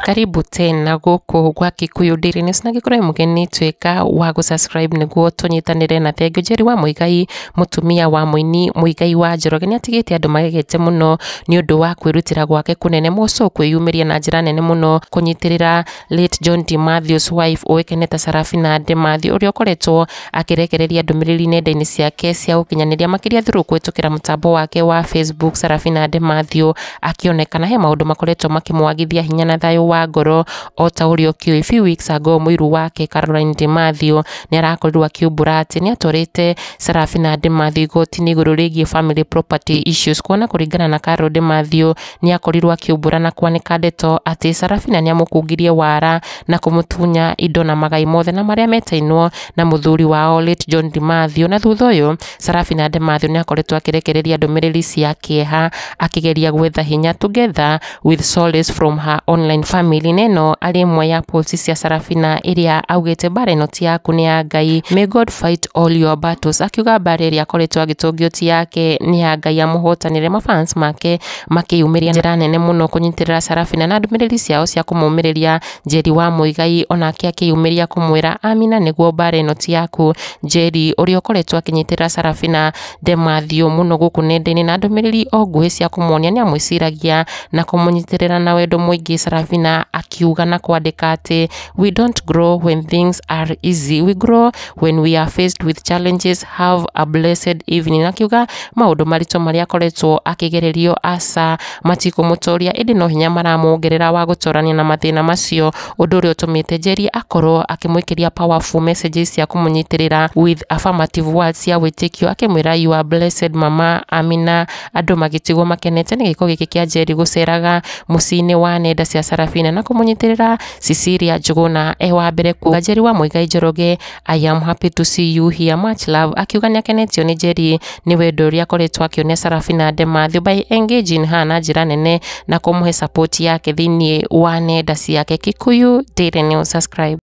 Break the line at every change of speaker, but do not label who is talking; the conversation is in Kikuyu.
Karibu tena gũkũ gwa Kikuyu Daily News, na gĩkorwo mũgeni tuĩka wa gũ-subscribe nĩguo tũnyitanĩre. Na thengiũ, Njeri wa Muigai, mũtumia wa mũini Muigai wa Njoroge, nĩ atigĩte andũ magegete mũno nĩ ũndũ wa kwĩrutĩra gwake kũnene mũco kwĩyumĩria na njĩra nene mũno kũnyitĩrĩra late John D Matthews wife ũĩkaine ta Sarafina De Mathew, ũrĩa ũkoretwo akĩrekereria ndũmĩrĩri nenda-inĩ ciake cia ũkinyanĩria, makĩria through kũhĩtũkĩra mũtambo wake wa Facebook. Sarafina De Mathew akĩonekana he maũndũ makoretwo makĩmwagithia hinya na thayũ wa ngoro. O ta ũrĩa ũkĩũĩ, few weeks ago mũiru wake Caroline De Mathew nĩ arakorirwo akiumbũra atĩ nĩ atwarĩte Sarafina De Mathew igoti-inĩ igũrũ rĩgiĩ family property issues, kuona kũringana na Carol De Mathew nĩ akorirwo akiumbũra na kwanĩka ndeto atĩ Sarafina nĩ amũkungirie wara na kũmũtunya indo na magai mothe na marĩa metainwo na mũthuri wao late John De Mathew. Na thutha ũyũ Sarafina De Mathew nĩ akoretwo akĩrekereria ndũmĩrĩri cia kĩeha akĩgeria gwetha hinya together with solace from her online family. Neno arĩ ĩmwe ya posts cia Sarafina ĩrĩa augĩte, "Mbara ĩno ti yaku, nĩ ya Ngai. May God fight all your battles," akiuga mbara ĩrĩa akoretwo agĩtũngio ti yake, nĩ ya Ngai, amũhotanĩre. Mafans make makĩyumĩria njĩra nene mũno kũnyitĩrĩra Sarafina na ndũmĩrĩri ciao cia kũmũmĩrĩria. Njeri wa Muigai onake akĩyumĩria kũmwĩra amina nĩguo mbara ĩno ti yaku. Njeri ũrĩa ũkoretwo akĩnyitĩrĩra Sarafina De Mathew mũno gũkũ nenda-inĩ na ndũmĩrĩri o nguhĩ cia kũmuonia nĩ amwĩciragia na kũmũnyitĩrĩra na wendo mũingĩ, Sarafina akiuga na kwandĩka atĩ, "We don't grow when things are easy, we grow when we are faced with challenges. Have a blessed evening." Akiuga maũndũ maritũ marĩa akoretwo akĩgererio aca matikũmũtoria, ĩndĩ no hinya maramuongerera wa gũtorania na mathĩna macio, ũndũ ũrĩa ũtũmĩte Njeri akorwo akĩmũikĩria powerful messages cia kũmũnyitĩrĩra with affirmative words cia wĩtĩkio, akĩmwĩra, "You are blessed, mama Amina." Andũ magĩtigwo makenete nĩ gĩko gĩkĩ kĩa Njeri gũceraga mũciĩ-inĩ wa nenda cia Sarafina na kũmũnyitĩrĩra. Cecilia Njuguna e wa mbere kuga, "Njeri wa Muigai Njoroge, I am happy to see you here, much love," akiuga nĩ akenetio nĩ Njeri nĩ wendo ũrĩa akoretwo akĩonia Sarafina De Mathew by engaging her na njĩra nene na kũmũhe support yake thĩinĩ wa nenda ciake. Kikuyu Daily News, subscribe.